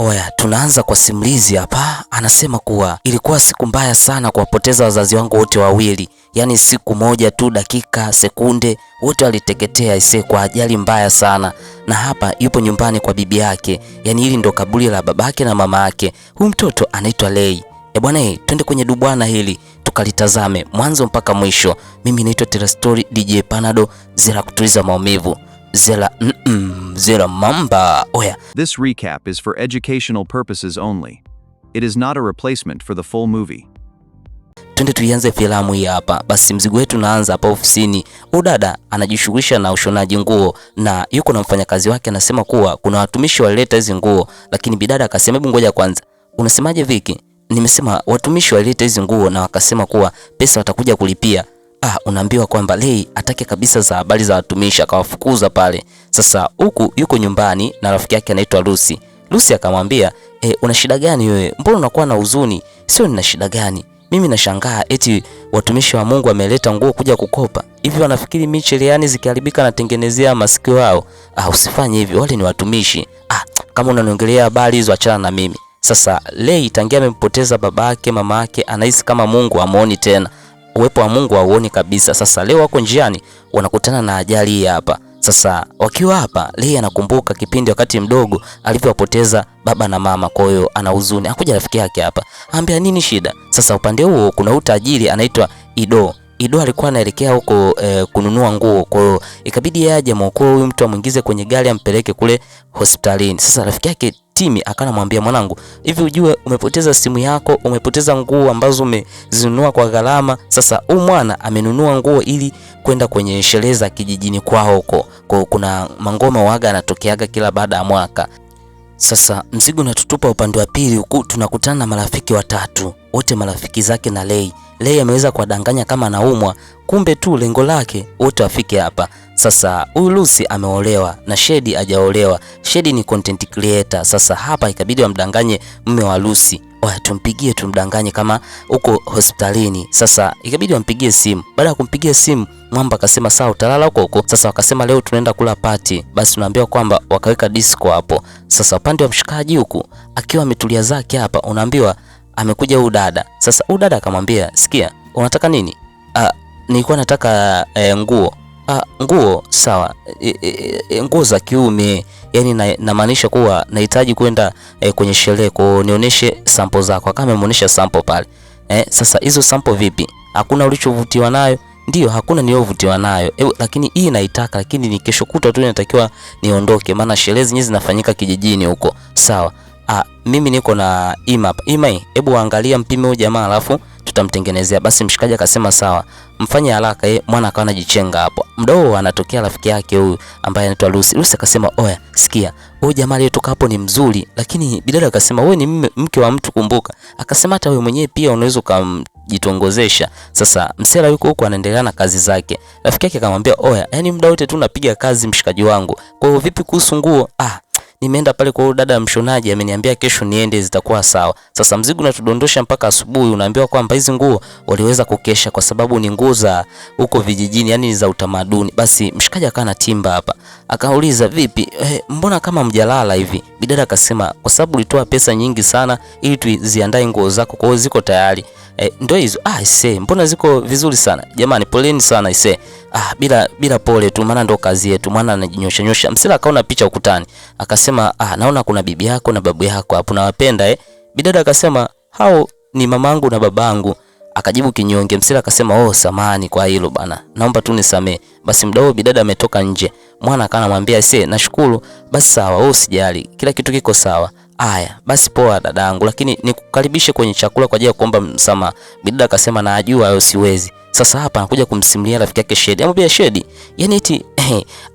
Oya, tunaanza kwa simulizi hapa. Anasema kuwa ilikuwa siku mbaya sana kuwapoteza wazazi wangu wote wawili, yaani siku moja tu, dakika sekunde, wote waliteketea ise kwa ajali mbaya sana. Na hapa yupo nyumbani kwa bibi yake, yaani hili ndo kaburi la babake na mama yake. Huyu mtoto anaitwa Lei. E bwana, twende kwenye dubwana hili tukalitazame mwanzo mpaka mwisho. Mimi naitwa Tera Story DJ Panado, zera kutuliza maumivu, zera zera mamba. Oya. This recap is for educational purposes only. It is not a replacement for the full movie. Twende tuianze filamu hii hapa. Basi mzigo wetu unaanza hapa ofisini. Huyu dada anajishughulisha na ushonaji nguo na yuko na mfanyakazi wake, anasema kuwa kuna watumishi walileta hizi nguo, lakini bidada akasema hebu ngoja kwanza. Unasemaje Viki? Nimesema watumishi walileta hizi nguo na wakasema kuwa pesa watakuja kulipia. Ah, unaambiwa kwamba Lei atake kabisa za habari za watumishi, akawafukuza pale. Sasa huku yuko nyumbani na rafiki yake anaitwa Lucy. Lucy akamwambia, una shida gani wewe? Mbona unakuwa na huzuni? Sio, nina shida gani? Mimi nashangaa eti watumishi wa Mungu wameleta nguo kuja kukopa. Hivi wanafikiri mimi cherehani zikiharibika natengenezea masikio yao? Ah, usifanye hivyo, wale ni watumishi. Ah, kama unaniongelea habari hizo achana na mimi. Sasa Lei tangia amempoteza babake, mamake, anahisi kama Mungu hamuoni tena. Uwepo wa Mungu hauoni kabisa. Sasa leo wako njiani wanakutana na ajali hii hapa. Sasa wakiwa hapa, Lei anakumbuka kipindi wakati mdogo alivyowapoteza baba na mama, kwa hiyo ana huzuni. Akuja rafiki yake hapa, ambia nini shida? Sasa upande huo kuna utajiri anaitwa Ido. Ido alikuwa anaelekea huko kununua nguo, kwa hiyo ikabidi yeye aje muokoe huyu mtu, amuingize kwenye gari ampeleke kule hospitalini. Sasa rafiki yake Timi akanamwambia, mwanangu, hivi ujue umepoteza simu yako, umepoteza nguo ambazo umezinunua kwa gharama. Sasa huyu mwana amenunua nguo ili kwenda kwenye sherehe za kijijini kwao huko, kwa kuna mangoma waga anatokeaga kila baada ya mwaka. Sasa mzigo unatutupa upande wa pili huku, tunakutana na marafiki watatu, wote marafiki zake na Lei. Lei ameweza kuwadanganya kama anaumwa, kumbe tu lengo lake wote wafike hapa. Sasa huyu Lucy ameolewa na Shedi hajaolewa. Shedi ni content creator. Sasa hapa ikabidi wamdanganye mume wa Lucy. Oya, tumpigie tumdanganye kama uko hospitalini. Sasa ikabidi wampigie simu. Baada ya kumpigia simu, mwamba akasema sawa, utalala huko huko. Sasa wakasema leo tunaenda kula party. Basi tunaambiwa kwamba wakaweka disco hapo. Sasa upande wa mshikaji huku akiwa ametulia zake hapa, unaambiwa amekuja huyu dada. Sasa huyu dada akamwambia, sikia, unataka nini? Ah, nilikuwa nataka nguo. Ah, nguo sawa, nguo za kiume, yani namaanisha kuwa nahitaji kwenda kwenye sherehe, kwa nionyeshe sample zako. Kama amemuonyesha sample pale. Sasa hizo sample vipi? Hakuna ulichovutiwa nayo? Ndio, hakuna niliyovutiwa nayo. Lakini hii naitaka, lakini ni kesho kutwa tu inatakiwa niondoke, maana sherehe zenyewe zinafanyika kijijini huko. Sawa. Ah, mimi niko na imap. Imai, hebu angalia mpime huyu jamaa alafu tutamtengenezea. Basi mshikaji akasema sawa, mfanye haraka. Mwana akawa anajichenga hapo. Mdoo anatokea rafiki yake huyu ambaye anaitwa Lucy. Lucy akasema oya, sikia, huyu jamaa aliyetoka hapo ni mzuri, lakini bidada akasema wewe ni mke wa mtu kumbuka. Akasema hata wewe mwenyewe pia unaweza ukajitongozesha. Sasa msela yuko huko anaendelea na kazi zake. Rafiki yake akamwambia oya, yani muda wote tu napiga kazi mshikaji wangu. Kwa hiyo vipi kuhusu nguo? Ah, nimeenda pale kwa dada mshonaji ameniambia kesho niende zitakuwa sawa. Sasa mzigo unatudondosha mpaka asubuhi, unaambiwa kwamba hizi nguo waliweza kukesha kwa sababu ni nguo za huko vijijini, yani za utamaduni. Basi mshikaji akawa na timba hapa. Akauliza vipi, mbona kama mjalala hivi? Bidada akasema kwa sababu ulitoa pesa nyingi sana ili tuziandae nguo zako, kwa hiyo ziko tayari. Ndio hizo. Ah, ise, mbona ziko vizuri sana. Jamani, poleni sana ise. Ah, bila pole tu, maana ndo kazi yetu. Maana anajinyosha nyosha. Msela akaona picha ukutani. Akasema ah, naona kuna bibi yako na babu yako hapo, nawapenda eh. Bidada akasema hao ni mamangu na babangu. Akajibu kinyonge. Msela akasema oh, samahani kwa hilo bana, naomba tu nisamee. Basi mdao bidada ametoka nje. Mwana akanamwambia ise, nashukuru. Basi sawa, wewe usijali, kila kitu kiko sawa. Aya, basi poa dadangu, lakini nikukaribishe kwenye chakula kwa ajili ya kuomba msamaha. Bidada akasema najua hayo siwezi. Sasa hapa anakuja kumsimulia rafiki yake Shedi. Amwambia Shedi, yani eti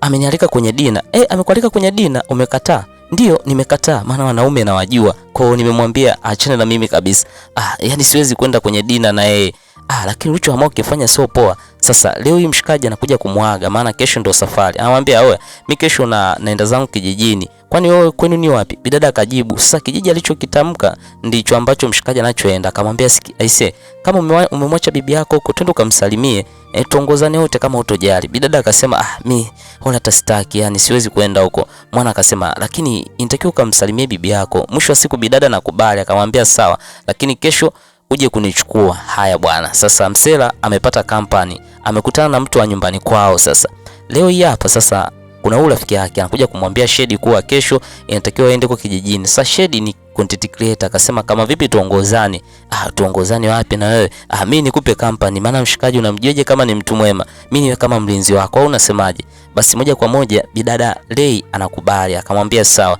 amenialika kwenye dina. Amekualika kwenye dina, umekataa? Ndio, nimekataa maana wanaume nawajua. Kwa hiyo nimemwambia achane na mimi kabisa. Ah, yani siwezi kwenda kwenye dina na yeye. Ah, lakini ulichoamua kufanya sio poa. Sasa leo hii mshikaji anakuja kumwaga, maana kesho ndo safari. Anamwambia oya, mi kesho naenda zangu kijijini, kwani wewe kwenu ni wapi? Bidada akajibu. Sasa kijiji alichokitamka ndicho ambacho mshikaji anachoenda. Akamwambia aise, kama umemwacha bibi yako huko, twende ukamsalimie, tuongozane wote kama hutojali. Bidada akasema ah, mi wala hata sitaki, yani siwezi kwenda huko. Mwana akasema lakini inatakiwa ukamsalimie bibi yako. Mwisho wa siku bidada nakubali, akamwambia sawa, lakini kesho uje kunichukua. Haya bwana. Sasa msela amepata kampani, amekutana na mtu wa nyumbani kwao. Sasa leo hii hapa sasa kuna huyu rafiki yake anakuja kumwambia Shedi kuwa kesho inatakiwa aende kwa kijijini. Sasa Shedi ni content creator, akasema kama vipi tuongozane? Ah, tuongozane wapi na wewe? Ah, mimi nikupe company, maana mshikaji unamjuaje kama ni mtu mwema? Mimi niwe kama mlinzi wako au unasemaje? Basi moja kwa moja bidada Lei anakubali, akamwambia sawa,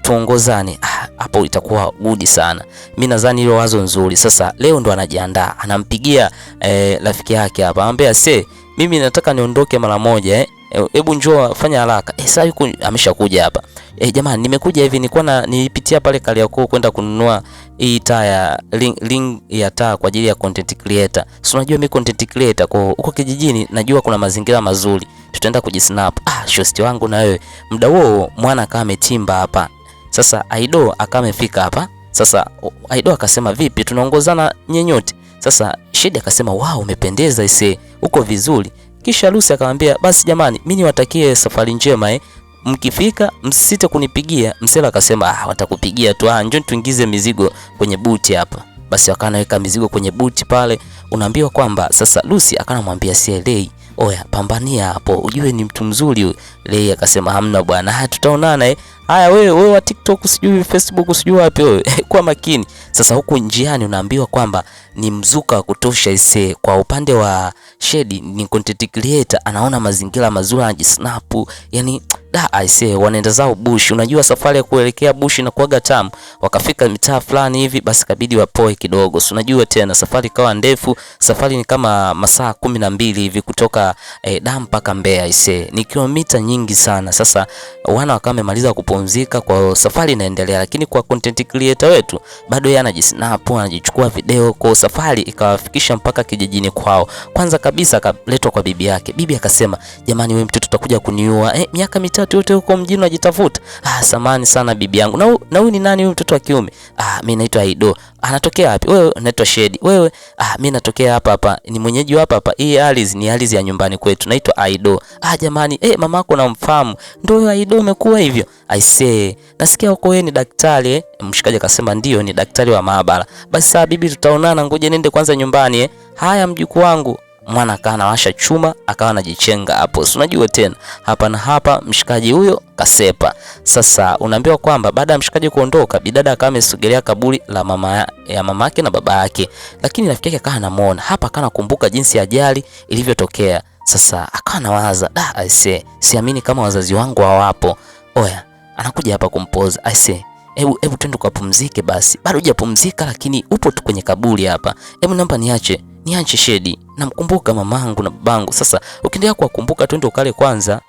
tuongozane. Ah, hapo itakuwa good sana. Mimi nadhani hilo wazo nzuri. Sasa leo ndo anajiandaa, anampigia rafiki yake hapa, anamwambia se, mimi nataka niondoke mara moja, hebu njoo fanya haraka. Sasa yuko ameshakuja hapa. Jamani nimekuja hivi, nilikuwa nilipitia pale Kariakoo kwenda kununua hii taa ya ring ya taa kwa ajili ya content creator. Si unajua mimi content creator, kwa huko kijijini najua kuna mazingira mazuri. Tutaenda kujisnap. Ah, shosti wangu na wewe. Muda huo mwana akawa ametimba hapa. Sasa Aido akawa amefika hapa. Sasa Aido akasema vipi tunaongozana nyenyote? Sasa Shedi akasema wow, umependeza ise, uko vizuri. Kisha Lucy akamwambia basi jamani, mimi niwatakie safari njema, mkifika msisite kunipigia. Msela akasema ah, watakupigia tu, ah, njoo tuingize mizigo kwenye buti hapa. Basi wakanaweka mizigo kwenye buti pale. Unaambiwa kwamba sasa Lucy akanamwambia CLA, oya pambania hapo, ujue ni mtu mzuri. Lei akasema hamna bwana, haya tutaonana. Haya wewe wa TikTok sijui Facebook sijui wapi wewe kwa makini. Sasa huku njiani unaambiwa kwamba ni mzuka wa kutosha ise. Kwa upande wa Shedi ni content creator, anaona mazingira mazuri, anajisnap, yani da aise, wanaenda zao bush. Unajua safari ya kuelekea bush na kuaga tamu. Wakafika mitaa fulani hivi, basi kabidi wapoe kidogo. Si unajua tena safari ikawa ndefu, safari ni kama masaa 12 hivi kutoka Dar mpaka Mbeya aise, ni kilomita nyingi sana. Sasa wana wakawa wamemaliza kupumzika, kwa safari inaendelea, lakini kwa content creator wetu bado yeye anajisnap, anajichukua video. Kwa safari ikawafikisha mpaka kijijini kwao. Kwanza kabisa akaletwa kwa bibi yake. Bibi akasema jamani, wewe mtoto utakuja kuniua, miaka mitatu yote huko mjini unajitafuta. Ah, samani sana bibi yangu. Na huyu ni nani huyu mtoto wa kiume? Ah, mimi naitwa Aido. Anatokea wapi? Wewe? Naitwa Shedi. Wewe? Ah, mimi natokea hapa hapa, ni mwenyeji hapa hapa. Hii ardhi ni ardhi ya nyumbani kwetu. Naitwa Aido. Ah jamani, mamako namfahamu. Ndio huyo Aido umekuwa hivyo. I say, nasikia huko wewe ni daktari. Mshikaji akasema ndio, ni daktari wa maabara. Basi sawa bibi, tutaonana, ngoja nende kwanza nyumbani. Haya mjukuu wangu. Mwana akawa anawasha chuma, akawa anajichenga hapo. Si unajua tena hapa na hapa, mshikaji huyo kasepa. Sasa unaambiwa kwamba baada ya mshikaji kuondoka, bidada akawa amesogelea kaburi la mama ya mamake na baba yake, lakini rafiki yake akawa anamuona hapa, akawa anakumbuka jinsi ajali ilivyotokea. Sasa akawa anawaza da, I say, siamini kama wazazi wangu hawapo. Oya, anakuja hapa kumpoza. I say, hebu twende ukapumzike basi. Bado hujapumzika lakini upo tu kwenye kaburi hapa. Hebu naomba niache Shedi, namkumbuka mamangu na babangu. Sasa ukiendelea kuwakumbuka twende ukale kwanza.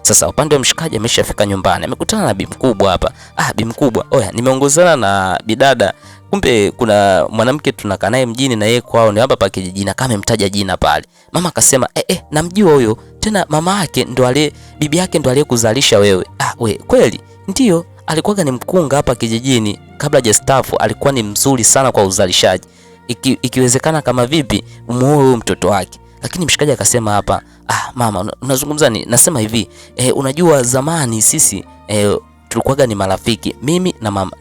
Sasa upande wa mshikaji ameshafika nyumbani, amekutana na bi mkubwa hapa. Ah, bi mkubwa, oya nimeongozana na bidada, kumbe kuna mwanamke tunakaa naye mjini na yeye kwao ni hapa pa kijijini, kama amemtaja jina pale. Mama akasema namjua huyo, tena mama yake ndo aliye bibi yake ndo aliyekuzalisha wewe. Ah, we kweli? Ndio, alikuwa ni mkunga hapa kijijini kabla hajastaafu, alikuwa ni mzuri sana kwa uzalishaji. Ikiwezekana kama vipi muoe huyo mtoto wake. Lakini mshikaji akasema hapa, ah mama, unazungumza ni nasema hivi, unajua zamani sisi tulikuwaga ni marafiki, mimi na mama,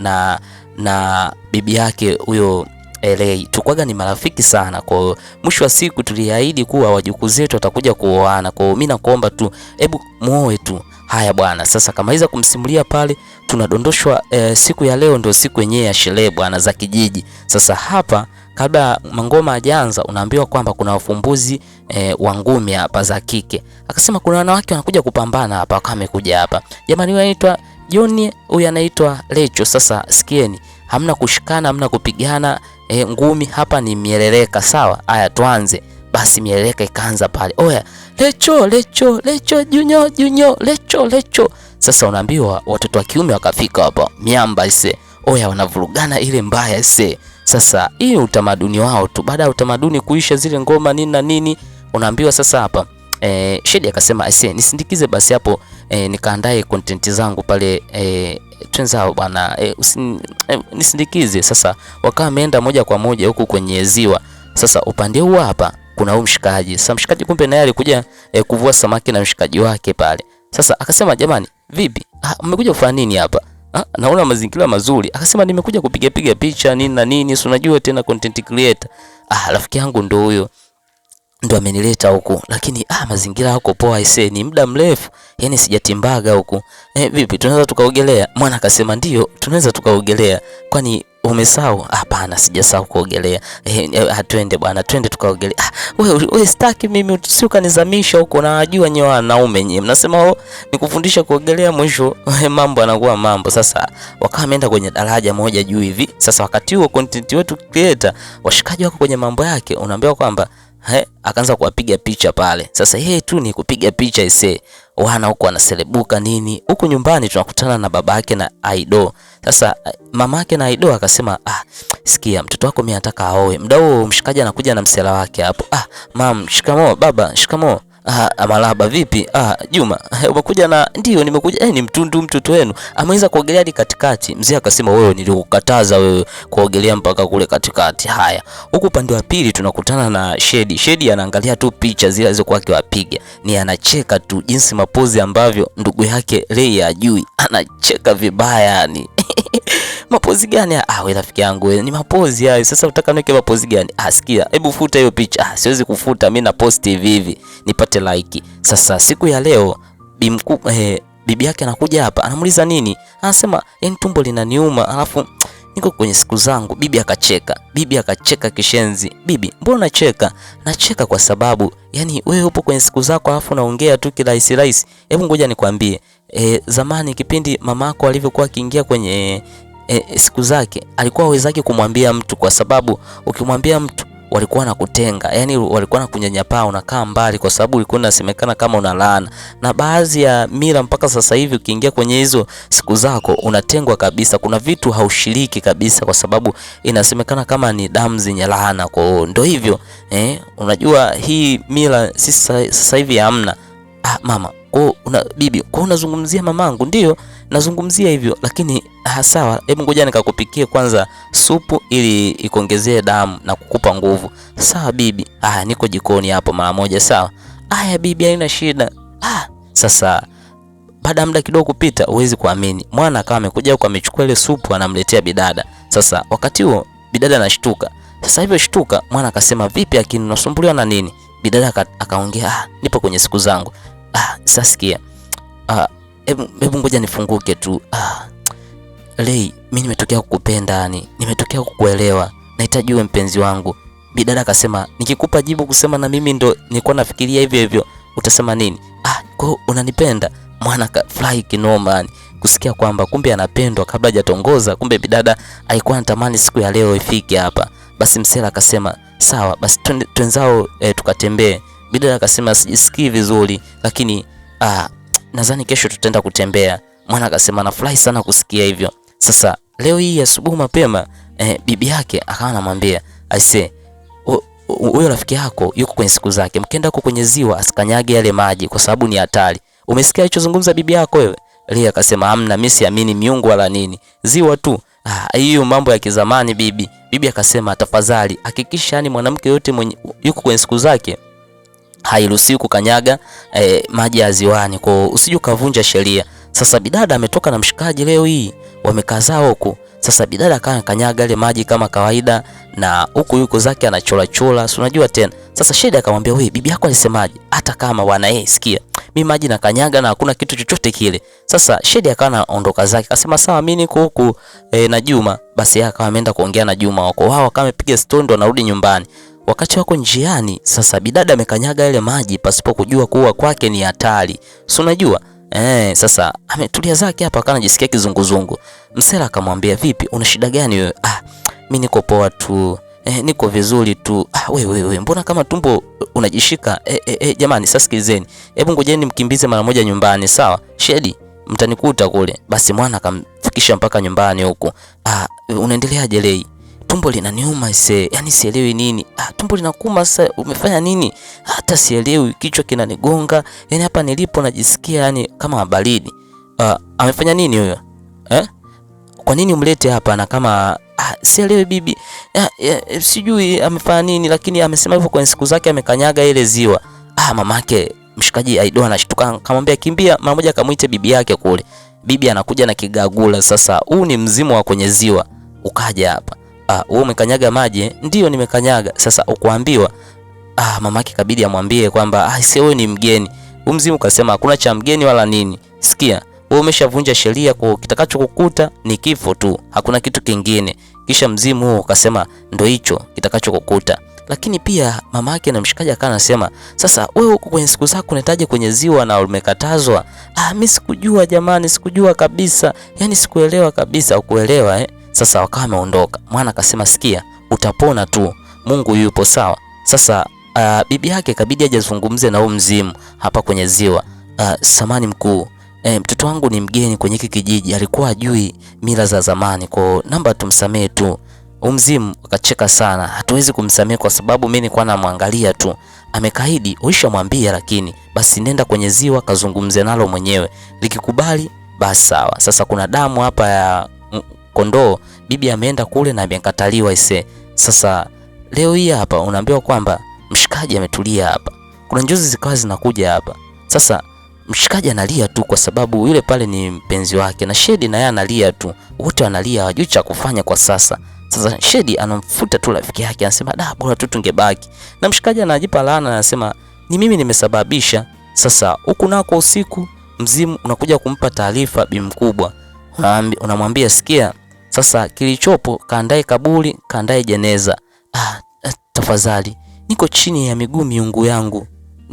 na bibi yake huyo Lei, tulikuwaga ni marafiki sana. Kwa mwisho wa siku tuliahidi kuwa wajukuu zetu watakuja kuoana. Kwa mimi nakuomba tu hebu muoe tu. Haya bwana, sasa kamaliza kumsimulia pale, tunadondoshwa siku ya leo ndio siku yenyewe ya sherehe bwana za kijiji. Sasa hapa kabla mangoma hajaanza, unaambiwa kwamba kuna wafumbuzi wa ngumi hapa za kike. Akasema kuna wanawake wanakuja kupambana hapa, kama amekuja hapa. Jamani, huyu anaitwa Joni, huyu anaitwa Lecho. Sasa sikieni, hamna kushikana, hamna kupigana, ngumi hapa ni mieleleka, sawa? Haya tuanze. Basi mieleleka ikaanza pale. Oya, Lecho, Lecho, Lecho, Junyo, Junyo, Lecho, Lecho. Sasa unaambiwa watoto wa kiume wakafika hapa, miamba ise. Oya, wanavurugana ile mbaya ise. Sasa hii utamaduni wao tu. Baada ya utamaduni kuisha, zile ngoma nini na nini, Unaambiwa sasa hapa Shedi akasema aise, nisindikize basi hapo nikaandae content zangu pale twenzao bwana, nisindikize. Sasa wakawa ameenda moja kwa moja huku kwenye ziwa. Sasa upande huu hapa kuna huyu mshikaji. Sasa mshikaji kumbe naye alikuja kuvua samaki na mshikaji wake pale. Sasa akasema jamani, vipi? Mmekuja kufanya nini hapa? Naona mazingira mazuri. Akasema nimekuja kupiga piga picha nini na nini, si unajua tena content creator. Rafiki yangu ndo huyo ndo amenileta huku, lakini mazingira yako poa aisee, ni muda mrefu yani sijatimbaga huku. Vipi tunaweza tukaogelea? Mwana akasema ndio, tunaweza tukaogelea. Kwani umesahau? Hapana, sijasahau kuogelea. Twende bwana, twende tukaogelea. Wewe sitaki mimi, si ukanizamisha huko, na najua nyewe wanaume nyewe mnasema nikufundisha kuogelea, mwisho mambo yanakuwa mambo. Sasa wakawa wameenda kwenye daraja moja juu hivi. Sasa wakati huo content wetu creator, washikaji wako kwenye mambo yake, unaambiwa kwamba akaanza kuwapiga picha pale. Sasa yeye tu ni kupiga picha ise, wana huko wanaselebuka nini. Huku nyumbani tunakutana na babake na Aido. Sasa mamake na Aido akasema sikia mtoto wako mimi nataka aoe. Muda huo mshikaji anakuja na msela wake hapo. Mam, shikamoo baba, shikamoo. Malaba vipi? Juma, umekuja na ndio nimekuja. Ni mtundu mtoto wenu. Ameweza kuogelea hadi katikati. Mzee akasema wewe nilikukataza wewe kuogelea mpaka kule katikati. Haya. Huku upande wa pili tunakutana na Shedi. Shedi anaangalia tu picha zile alizokuwa akiwapiga. Ni anacheka tu jinsi mapozi ambavyo ndugu yake Ray ajui. Anacheka vibaya yani. Mapozi gani? Wewe rafiki yangu wewe, ni mapozi hayo. Sasa unataka niweke mapozi gani? Sikia, hebu futa hiyo picha. Siwezi kufuta, mimi na post hivi hivi nipate like. Sasa siku ya leo bibi yake anakuja hapa, anamuuliza nini? Anasema yani tumbo linaniuma, alafu niko kwenye siku zangu. Bibi akacheka. Bibi akacheka kishenzi. Bibi, mbona unacheka? Nacheka kwa sababu yani wewe upo kwenye siku zako alafu unaongea tu kirahisi rahisi. Hebu ngoja nikwambie. Zamani kipindi mamako alivyokuwa akiingia kwenye siku zake alikuwa hawezaki kumwambia mtu, kwa sababu ukimwambia mtu walikuwa nakutenga, yani walikuwa nakunyanyapaa, unakaa mbali, kwa sababu ulikuwa unasemekana kama una laana. Na baadhi ya mila mpaka sasa hivi ukiingia kwenye hizo siku zako unatengwa kabisa, kuna vitu haushiriki kabisa, kwa sababu inasemekana kama ni damu zenye laana. Kwa hiyo ndio hivyo unajua hii mila sisi sasa hivi hamna. Mama, kwa una bibi, kwa unazungumzia mamangu? Ndio nazungumzia hivyo, lakini sawa, hebu ngoja nikakupikie kwanza supu ili ikuongezee damu na kukupa nguvu. Sawa bibi. Niko jikoni hapo mara moja. Sawa. Haya bibi, haina shida. Sasa baada ya muda kidogo kupita, huwezi kuamini, mwana akawa amekuja huko amechukua ile supu anamletea bidada. Sasa wakati huo bidada anashtuka. Sasa hivyo shtuka, mwana akasema vipi akini, unasumbuliwa na nini? Bidada akaongea, nipo kwenye siku zangu. Sasa sikia. Hebu ngoja nifunguke tu. Lei, mimi nimetokea kukupenda yani, nimetokea kukuelewa. Nahitaji uwe mpenzi wangu. Bidada akasema, nikikupa jibu kusema na mimi ndo nilikuwa nafikiria hivyo hivyo, utasema nini? Kwa unanipenda? Mwana kafurahi kinoma yani, kusikia kwamba kumbe anapendwa kabla hajatongoza, kumbe bidada alikuwa anatamani siku ya leo ifike hapa. Basi msela akasema, sawa basi twenzao tukatembee. Bidada akasema sijisikii vizuri, lakini nadhani kesho tutaenda kutembea. Mwana akasema nafurahi sana kusikia hivyo. Sasa leo hii asubuhi mapema bibi yake akawa anamwambia aise, huyo rafiki yako yuko kwenye siku zake, mkienda huko kwenye ziwa asikanyage yale maji kwa sababu ni hatari. Umesikia alichozungumza bibi yako wewe? Lia akasema hamna, mimi siamini miungu wala nini, ziwa tu. Hiyo mambo ya kizamani bibi. Bibi akasema tafadhali hakikisha yani mwanamke yote mwenye yuko kwenye siku zake hairuhusiwi kukanyaga maji ya ziwani, kwa usije ukavunja sheria. Sasa bidada ametoka na mshikaji leo hii, wamekaa zao huko. Sasa bidada akawa kanyaga ile maji kama kawaida, na huku yuko zake anachola chola, si unajua tena. Sasa Shedi akamwambia wewe, bibi yako alisemaje? Hata kama bwana, sikia, mimi maji na kanyaga na hakuna kitu chochote kile. Sasa Shedi akawa anaondoka zake, akasema sawa, mimi niko huku na Juma. Basi yeye akawa ameenda kuongea na Juma wako wao, akawa amepiga story ndo anarudi nyumbani. Wakati wako njiani, sasa bidada amekanyaga ile maji pasipo kujua kuwa kwake ni hatari, si unajua. Sasa ametulia zake hapa akawa anajisikia kizunguzungu. Msela akamwambia vipi, una shida gani wewe? Mimi niko poa tu. Niko vizuri tu. Wewe mbona kama tumbo unajishika? Jamani sasa sikilizeni. Hebu ngojeni mkimbize mara moja nyumbani, sawa? Shedi, mtanikuta kule. Basi mwana akamfikisha mpaka nyumbani huko. Unaendeleaje Lei? Tumbo linaniuma ise, yani sielewi nini. Tumbo linakuuma sasa, umefanya nini? Hata sielewi, kichwa kinanigonga. Yani hapa nilipo najisikia yani kama baridi. Amefanya nini huyo? Eh? Kwa nini umlete hapa na kama sielewi bibi. Sijui amefanya nini, lakini amesema hivyo kwenye siku zake amekanyaga ile ziwa. Mamake mshikaji Aido anashtuka, akamwambia kimbia mara moja akamuite bibi yake kule. Bibi anakuja na kigagula. Sasa huu ni mzimu wa kwenye ziwa ukaja hapa. Wewe umekanyaga maji? Ndio nimekanyaga. Sasa ukuambiwa? Mamake kabidi amwambie kwamba si wewe ni mgeni. Huu mzimu ukasema hakuna cha mgeni wala nini. Sikia, wewe umeshavunja sheria, kwa kitakachokukuta ni kifo tu, hakuna kitu kingine. Kisha mzimu huo ukasema ndo hicho kitakachokukuta. Lakini pia mamake na mshikaji akawa anasema, sasa wewe huko kwenye siku zako unahitaji kwenye ziwa na umekatazwa. Mimi sikujua jamani, sikujua kabisa. Yani sikuelewa kabisa. Ukuelewa eh? Sasa wakawa wameondoka. Mwana akasema sikia, utapona tu, Mungu yupo sawa. Sasa bibi yake kabidi ajazungumze na huo mzimu hapa kwenye ziwa. Samani mkuu, mtoto wangu ni mgeni kwenye hiki kijiji, alikuwa ajui mila za zamani, kwa namba tumsamee tu. Mzimu akacheka sana, hatuwezi kumsamea kwa sababu mimi nilikuwa namwangalia tu. Amekaidi, ulishamwambia, lakini basi nenda kwenye ziwa kazungumze nalo mwenyewe, likikubali basi sawa. Sasa kuna damu hapa ya kondoo, bibi ameenda kule na amekataliwa ise. Sasa leo hii hapa unaambiwa kwamba mshikaji ametulia hapa, kuna njozi zikawa zinakuja hapa. Sasa mshikaji analia tu kwa sababu yule pale ni mpenzi wake, na Shedi na yeye analia tu, wote wanalia, hawajui cha kufanya kwa sasa. Sasa Shedi anamfuta tu rafiki yake, anasema da, bora tu tungebaki. Na mshikaji anajipa laana, anasema ni mimi nimesababisha. Sasa huku nako usiku mzimu unakuja kumpa taarifa bi mkubwa, unamwambia sikia, sasa kilichopo kaandae kaburi, kaandae jeneza. Tafadhali niko chini ya miguu miungu yangu,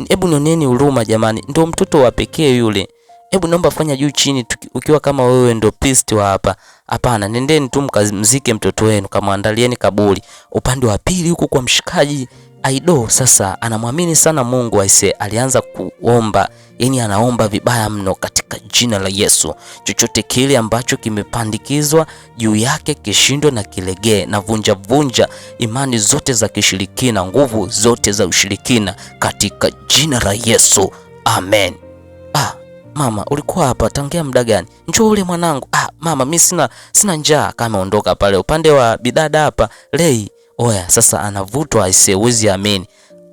hebu nioneni huruma jamani, ndio mtoto wa pekee yule, hebu naomba fanya juu chini, ukiwa kama wewe ndio priest wa hapa. Hapana, nendeni tu mkamzike mtoto wenu, kamwandalieni kaburi. Upande wa pili huku kwa mshikaji Aido sasa anamwamini sana Mungu aise, alianza kuomba, yani anaomba vibaya mno, katika jina la Yesu, chochote kile ambacho kimepandikizwa juu yake kishindwe na kilegee, na vunja vunja imani zote za kishirikina, nguvu zote za ushirikina katika jina la Yesu, amen. Mama ulikuwa hapa tangia muda gani? Njoo ule mwanangu. Mama mimi sina njaa. Kama ameondoka pale upande wa bidada hapa Lei. Oya, sasa anavutwa aise, uwezi amini.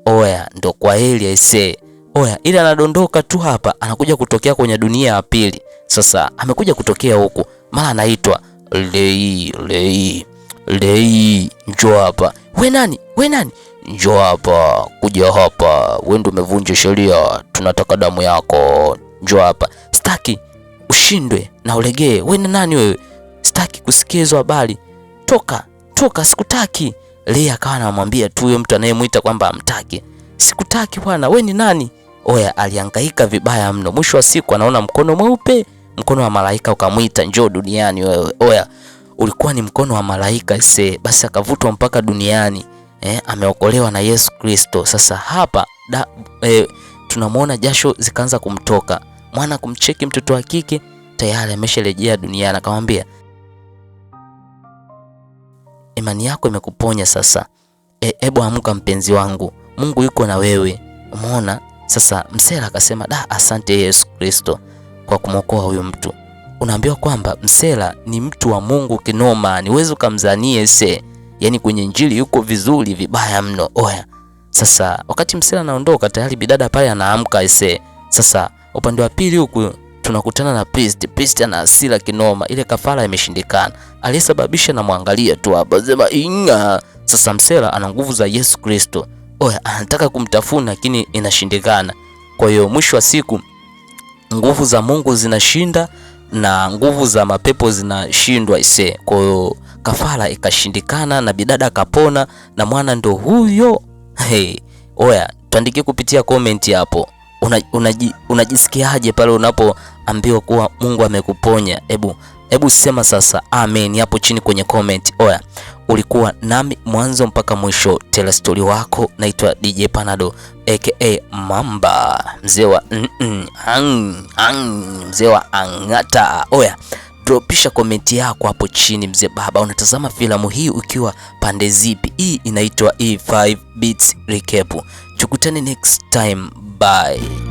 Oya, ndo kwa heli aise. Oya, ili anadondoka tu hapa, anakuja kutokea kwenye dunia ya pili. Sasa amekuja kutokea huku, mara anaitwa Lei, Lei, Lei, njoo hapa. We nani? We nani? Njoo hapa, kuja hapa. Wewe ndio umevunja sheria, tunataka damu yako. Njoo hapa. Sitaki ushindwe na ulegee. We ni nani wewe? Sitaki kusikia hizo habari. Toka, toka, sikutaki. Lea akawa anamwambia tu huyo mtu anayemuita kwamba amtaki. Sikutaki bwana, we ni nani? Oya, alihangaika vibaya mno. Mwisho wa siku anaona mkono mweupe, mkono wa malaika ukamuita, njoo duniani wewe. Oya, ulikuwa ni mkono wa malaika ise. Basi akavutwa mpaka duniani. Ameokolewa na Yesu Kristo. Sasa hapa tunamuona jasho zikaanza kumtoka. Mwana kumcheki mtoto wa kike tayari amesharejea duniani, akamwambia imani yako imekuponya sasa. Ebu amka mpenzi wangu, Mungu yuko na wewe. Umeona? Sasa msela akasema da, asante Yesu Kristo kwa kumwokoa huyu mtu. Unaambiwa kwamba msela ni mtu wa Mungu kinoma, ni uwezo kumzanie se. Yani kwenye injili yuko vizuri vibaya mno. Oya. Sasa wakati msela anaondoka tayari bidada pale anaamka ise. Sasa upande wa pili huku tunakutana na priest. Priest ana hasira kinoma, ile kafara imeshindikana. Aliyesababisha na muangalia tu hapa, sema inga. Sasa msela ana nguvu za Yesu Kristo. Oya, anataka kumtafuna lakini inashindikana. Kwa hiyo mwisho wa siku nguvu za Mungu zinashinda na nguvu za mapepo zinashindwa ise. Kwa hiyo kafara ikashindikana na bidada akapona na mwana ndo huyo. Hey, oya, tuandikie kupitia comment hapo. Unajisikiaje pale unapoambiwa kuwa Mungu amekuponya? Hebu sema sasa amen hapo chini kwenye comment. Oya, ulikuwa nami mwanzo mpaka mwisho. Tell story wako, naitwa DJ Panado aka Mamba, mzee wa mzee wa Angata. Oya, Dropisha komenti yako hapo chini mzee baba, unatazama filamu hii ukiwa pande zipi? Hii inaitwa E5 Beats Recap. Tukutane next time, bye.